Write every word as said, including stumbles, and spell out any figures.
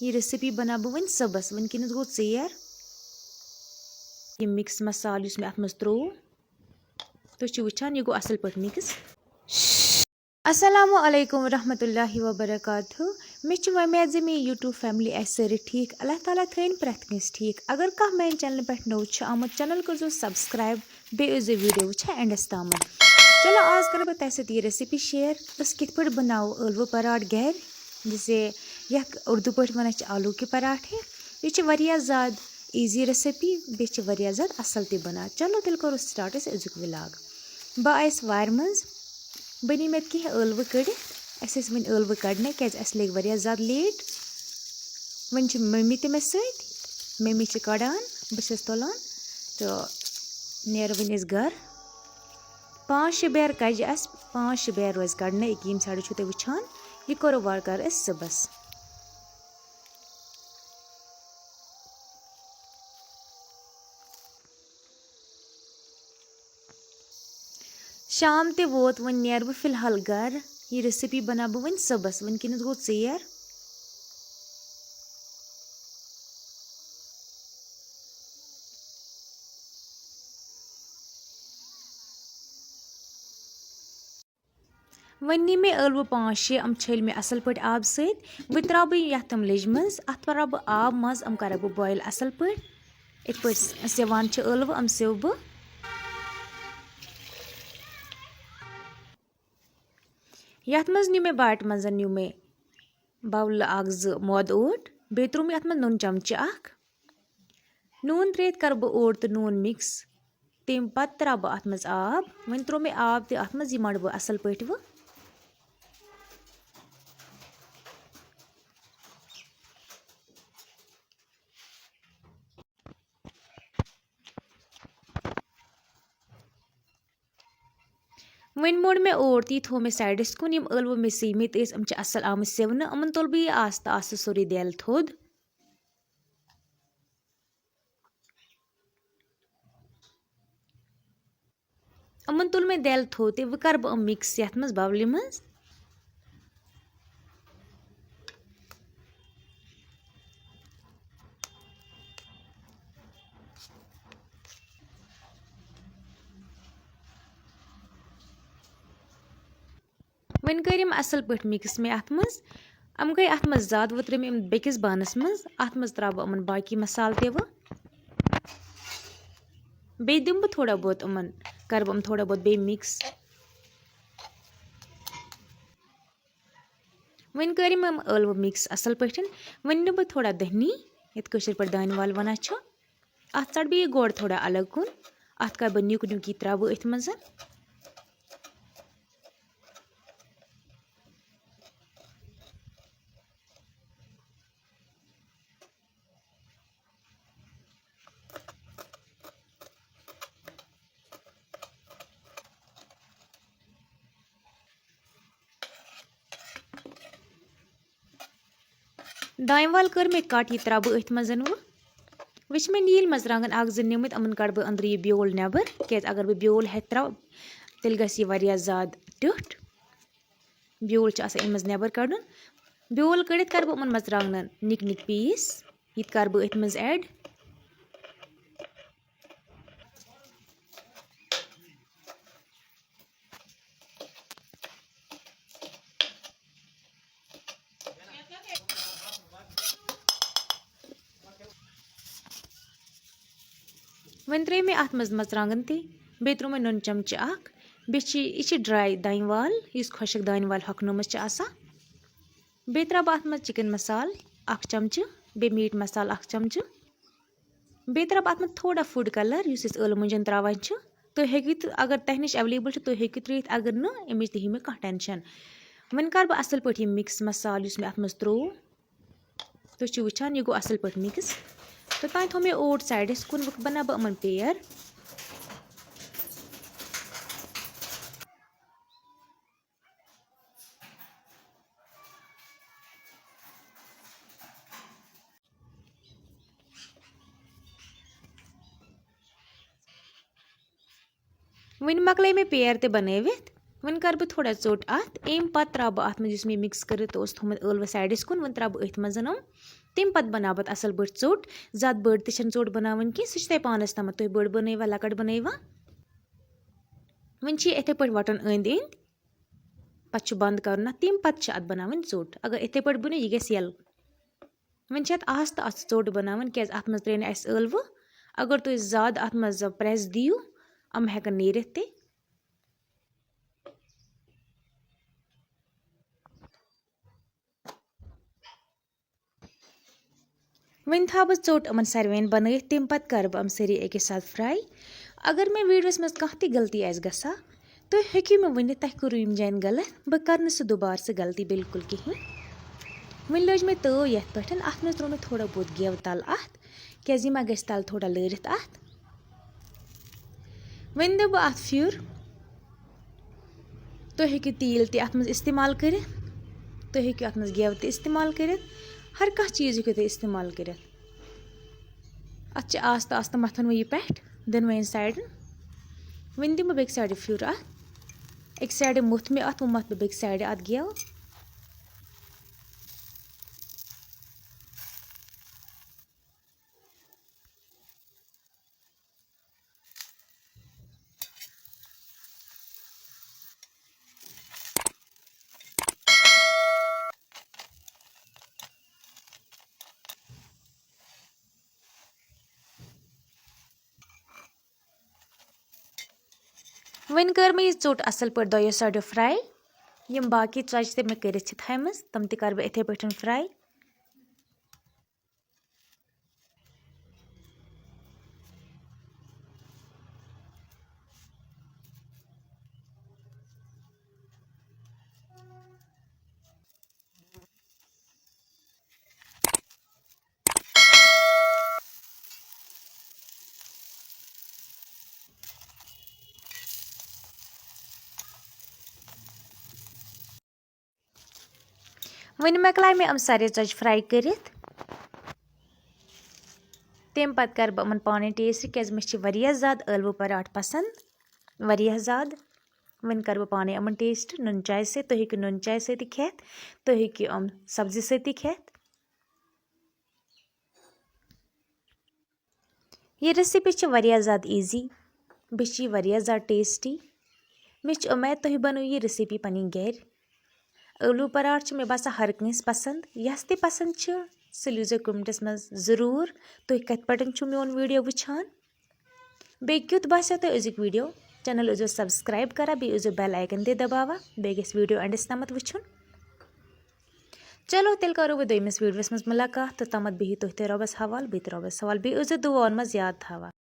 یہِ recipe بَناو بہٕ وۄنۍ صُبحَس۔ وٕنکیٚنَس گوٚو ژیر۔ یہِ mix مصالہٕ یُس مےٚ اَتھ منٛز ترٛوو، تُہۍ چھِو وٕچھان، یہِ گوٚو اَصٕل پٲٹھۍ mix۔ السلام علیکم ورحمۃ اللہ وبرکاتہ۔ مےٚ چھِ وۄمید زِ میٛٲنۍ YouTube family آسہِ سٲرٕے ٹھیٖک۔ اللہ تعالیٰ تھٲیِن پرٛٮ۪تھ کٲنٛسہِ ٹھیٖک۔ اگر کانٛہہ میٛانہِ channel پٮ۪ٹھ نوٚو چھُ آمُت، channel کٔرۍزیو subscribe، بیٚیہِ ٲسۍزیو video وٕچھان endس تامَتھ۔ چلو، آز کَرٕ بہٕ تۄہہِ سۭتۍ یہِ recipe share، أسۍ کِتھ پٲٹھۍ بَناوو ٲلوٕ پراٹھ گَرِ، جیسے یَتھ اُردو پٲٹھۍ وَنان چھِ آلو کے پراٹھے۔ یہِ چھِ واریاہ زیادٕ easy recipe، بیٚیہِ چھِ واریاہ زیادٕ اَصٕل تہِ بَنان۔ چلو، تیٚلہِ کَرو start أسۍ أزیُک vlog۔ بہٕ آیَس وارِ منٛز۔ بہٕ نی مےٚ کینٛہہ ٲلوٕ کٔڑِتھ۔ اَسہِ ٲسۍ وٕنہِ ٲلوٕ کَڑنَے، کیٛازِ اَسہِ لٔگۍ واریاہ زیادٕ late۔ وۄنۍ چھِ مٔمی تہِ مےٚ سۭتۍ، مٔمی چھِ کَڑان، بہٕ چھَس تُلان تہٕ نیرو وۄنۍ أسۍ گَرٕ۔ پانٛژھ شےٚ بیرٕ کَجہِ آسہٕ، پانٛژھ شےٚ بیرٕ روزِ کَڑنَے، أکیٛاہ ییٚمہِ side چھُو تُہۍ وٕچھان، یہِ کَرو وارٕ کارٕ أسۍ صُبحَس۔ شام تہِ ووت، وۄنۍ نیرٕ بہٕ فی الحال گَرٕ۔ یہِ recipe بَناو بہٕ وۄنۍ صُبحَس، وٕنکیٚنَس گوٚو ژیر۔ وۄنۍ نی مےٚ ٲلوٕ پانٛژھ شےٚ، یِم چھٔلۍ مےٚ اَصٕل پٲٹھۍ آبہٕ سۭتۍ۔ وۄنۍ ترٛاوٕ بہٕ یَتھ تِم لیٚجہِ منٛز، اَتھ ترٛاوٕ بہٕ آب منٛز، یِم کَرَکھ بہٕ boil اَصٕل پٲٹھۍ۔ یِتھ پٲٹھۍ سِوان چھِ ٲلوٕ، یِم سِوٕ بہٕ۔ یَتھ منٛز نیوٗ مےٚ باٹہِ منٛز نیوٗ مےٚ bowl اَکھ زٕ مٲدٕ اوٹ، بیٚیہِ ترٛوو مےٚ یَتھ منٛز نُن چَمچہٕ اَکھ۔ نوٗن ترٛٲوِتھ کَرٕ بہٕ اوٹ تہٕ نوٗن mix۔ تَمہِ پَتہٕ ترٛاوٕ بہٕ اَتھ منٛز آب۔ وۄنۍ ترٛوو مےٚ آب تہِ اَتھ منٛز، یہِ مَڑٕ بہٕ اَصٕل پٲٹھۍ وۄنۍ۔ وۄنۍ موٚڑ مےٚ اوٹ تہٕ یہِ تھوٚو مےٚ sideس کُن۔ یِم ٲلوٕ مےٚ سیٚومٕتۍ ٲسۍ، یِم چھِ اَصٕل آمٕتۍ سیٚونہٕ۔ یِمَن تُل بہٕ یہِ آستہٕ آستہٕ سورُے دٮ۪ل تھوٚد۔ یِمَن تُل مےٚ دٮ۪ل تھوٚد تہٕ وۄنۍ کَرٕ بہٕ یِم mix یَتھ منٛز bowlہِ منٛز۔ وۄنۍ کٔرۍ یِم اَصٕل پٲٹھۍ mix مےٚ اَتھ منٛز۔ یِم گٔے اَتھ منٛز زیادٕ، وۄنۍ ترٛٲے مےٚ یِم بیٚکِس بانَس منٛز۔ اَتھ منٛز ترٛاوٕ بہٕ یِمَن باقی مصالہٕ تہِ وۄنۍ۔ بیٚیہِ دِمہٕ بہٕ تھوڑا بہت یِمَن، کَرٕ بہٕ یِم تھوڑا بہت بیٚیہِ mix۔ وۄنۍ کٔرۍ یِم یِم ٲلوٕ mix اَصٕل پٲٹھۍ۔ وۄنۍ نِمہٕ بہٕ تھوڑا دٔہنی، یَتھ کٲشِر پٲٹھۍ دانہِ وَل وَنان چھِ۔ اَتھ ژَٹہٕ بہٕ یہِ گۄڈٕ تھوڑا الگ کُن۔ اَتھ کَرٕ بہٕ نیُک نیُک یہِ ترٛاوٕ أتھۍ منٛز۔ دانہِ وَل کٔر مےٚ cut، یہِ ترٛاوٕ بہٕ أتھۍ منٛز وۄنۍ۔ وۄنۍ چھِ مےٚ نیٖلۍ مَرژٕوانٛگَن اَکھ زٕ نِمٕتۍ، یِمَن کَڑٕ بہٕ أنٛدرٕ یہِ بیول نٮ۪بَر، کیٛازِ اگر بہٕ بیول ہٮ۪تھ ترٛاوٕ، تیٚلہِ گژھِ یہِ واریاہ زیادٕ ٹیوٚٹھ۔ بیول چھُ آسان اَمہِ منٛز نٮ۪بَر کَڑُن۔ بیول کٔڑِتھ کَرٕ بہٕ یِمَن مَرژٕوانٛگنَن نِکۍ نِکۍ piece، یہِ تہِ کَرٕ بہٕ أتھۍ منٛز add۔ وۄنۍ ترٛٲے مےٚ اَتھ منٛز مَرژٕوانٛگَن تہِ، بیٚیہِ ترٛوو مےٚ نُن چَمچہٕ اَکھ۔ بیٚیہِ چھِ، یہِ چھِ dry دانہِ وَل، یُس خۄشٕک دانہِ وَل ہۄکھنٲومٕژ چھِ آسان۔ بیٚیہِ ترٛاوٕ بہٕ اَتھ منٛز chicken مصالہٕ اَکھ چَمچہٕ، بیٚیہِ meat مصالہٕ اَکھ چَمچہٕ۔ بیٚیہِ ترٛاوٕ بہٕ اَتھ منٛز تھوڑا food colour، یُس أسۍ ٲلہٕ مۄنجَن ترٛاوان چھِ۔ تُہۍ ہیٚکِو تہٕ، اگر تۄہہِ نِش available چھُ، تُہۍ ہیٚکِو ترٛٲیِتھ، اگر نہٕ، اَمِچ تہِ ہیٚیِو مےٚ کانٛہہ tension۔ وۄنۍ کَرٕ بہٕ اَصٕل پٲٹھۍ یہِ mix مصالہٕ، یُس مےٚ اَتھ منٛز ترٛوو۔ تُہۍ چھِو وٕچھان، یہِ گوٚو اَصٕل پٲٹھۍ mix۔ توٚتام تھوٚو مےٚ اوٹ sideس کُن، وۄنۍ بَناو بہٕ یِمَن پیر۔ وۄنۍ مۄکلٲے مےٚ پیر تہِ بَنٲوِتھ۔ وۄنۍ کَرٕ بہٕ تھوڑا ژوٚٹ اَتھ۔ اَمہِ پَتہٕ ترٛاوٕ بہٕ اَتھ منٛز یُس مےٚ mix کٔرِتھ اوس تھوٚومُت ٲلوٕ sideس کُن، وۄنۍ ترٛاوٕ بہٕ أتھۍ منٛز یِم۔ تَمہِ پَتہٕ بَناو پَتہٕ اَصٕل پٲٹھۍ ژوٚٹ۔ زیادٕ بٔڑ تہِ چھَنہٕ ژوٚٹ بَناوٕنۍ کینٛہہ، سُہ چھِ تۄہہِ پانَس تامَتھ، تُہۍ بٔڑ بَنٲیوا، لۄکٕٹ بَنٲیوا۔ وۄنۍ چھِ یہِ یِتھَے پٲٹھۍ وَٹُن أنٛدۍ أنٛدۍ۔ پَتہٕ چھُ بنٛد کَرُن اَتھ، تَمہِ پَتہٕ چھِ اَتھ بَناوٕنۍ ژوٚٹ۔ اگر یِتھَے پٲٹھۍ بَنٲو، یہِ گژھِ یَلہٕ۔ وۄنۍ چھِ اَتھ آستہٕ آستہٕ ژوٚٹ بَناوٕنۍ، کیٛازِ اَتھ منٛز ترٛٲے نہٕ اَسہِ ٲلوٕ۔ اگر تُہۍ زیادٕ اَتھ منٛز press دِیِو، یِم ہٮ۪کَن نیٖرِتھ تہِ۔ وۄنۍ تھاوٕ بہٕ ژوٚٹ یِمَن ساروِیَن بَنٲیِتھ، تَمہِ پَتہٕ کَرٕ بہٕ یِم سٲری اَکے ساتہٕ fry۔ اگر مےٚ videoَس منٛز کانٛہہ تہِ غلطی آسہِ گژھان، تُہۍ ہیٚکِو مےٚ ؤنِتھ، تۄہہِ کوٚروٕ یِم جایَن غلط، بہٕ کَرٕ نہٕ سُہ دُبارٕ سُہ غلطی بِلکُل کِہیٖنۍ۔ وۄنۍ لٔج مےٚ تٲو یَتھ پٮ۪ٹھ، اَتھ منٛز ترٛوو مےٚ تھوڑا بہت گٮ۪و تَل اَتھ، کیٛازِ یہِ ما گژھِ تَلہٕ تھوڑا لٲرِتھ اَتھ۔ وۄنۍ دِمہٕ بہٕ اَتھ پھیُر۔ تُہۍ ہیٚکِو تیٖل تہِ اَتھ منٛز استعمال کٔرِتھ، تُہۍ ہیٚکِو اَتھ منٛز گٮ۪و تہِ استعمال کٔرِتھ، ہر کانٛہہ چیٖز ہیٚکِو تُہۍ استعمال کٔرِتھ۔ اَتھ چھِ آستہٕ آستہٕ مَتھُن وۄنۍ یہِ پٮ۪ٹھ دۄنوَے سایڈَن۔ وۄنۍ دِمہٕ بہٕ بیٚکہِ سایڈٕ پھیُر اَتھ۔ اَکہِ سایڈٕ موٚتھ مےٚ اَتھ، وۄنۍ مَتھٕ بہٕ بیٚکہِ سایڈٕ اَتھ گٮ۪و۔ وۄنۍ کٔر مےٚ یہِ ژوٚٹ اَصٕل پٲٹھۍ دۄیو سایڈو fry۔ یِم باقٕے ژۄچہِ تہِ مےٚ کٔرِتھ چھِ تھایمَژٕ، تِم تہِ کَرٕ بہٕ یِتھَے پٲٹھۍ fry۔ وۄنۍ مۄکلایہِ مےٚ یِم سارے ژۄچہِ fry کٔرِتھ۔ تَمہِ پَتہٕ کَرٕ بہٕ یِمَن پانَے taste، کیٛازِ مےٚ چھِ واریاہ زیادٕ ٲلوٕ پَراٹھ پَسنٛد، واریاہ زیادٕ۔ وۄنۍ کَرٕ بہٕ پانَے یِمَن taste نُن چاے سۭتۍ۔ تُہۍ ہیٚکِو نُن چاے سۭتۍ تہِ کھٮ۪تھ، تُہۍ ہیٚکِو یِم سبزی سۭتۍ تہِ کھٮ۪تھ۔ یہِ recipe چھِ واریاہ زیادٕ easy، بیٚیہِ چھِ یہِ واریاہ زیادٕ tasty۔ مےٚ چھِ اُمید تُہۍ بَنٲیِو یہِ recipe پَنٕنۍ گَرِ۔ ٲلوٕ پَراٹھ چھِ مےٚ باسان ہر کٲنٛسہِ پَسنٛد۔ یَس تہِ پَسنٛد چھِ، سُہ لیٖزیو commentَس منٛز ضروٗر، تُہۍ کَتہِ پٮ۪ٹھ چھِو میون video وٕچھان۔ بیٚیہِ کیُتھ باسیو تۄہہِ أزیُک video؟ Channel ٲسۍزیو subscribe کَران، بیٚیہِ ٲسۍزیو bell icon تہِ دَباوان، بیٚیہِ گژھِ video endَس تامَتھ وٕچھُن۔ چلو، تیٚلہِ کَرو وۄنۍ دوٚیمِس videoَس منٛز مُلاقات، تہٕ تامَتھ بِہِو تُہۍ تہِ رۄبَس حوال، بہٕ تہِ رۄبَس حوال، بیٚیہِ ٲسۍزیو دُعاہَن منٛز یاد تھاوان۔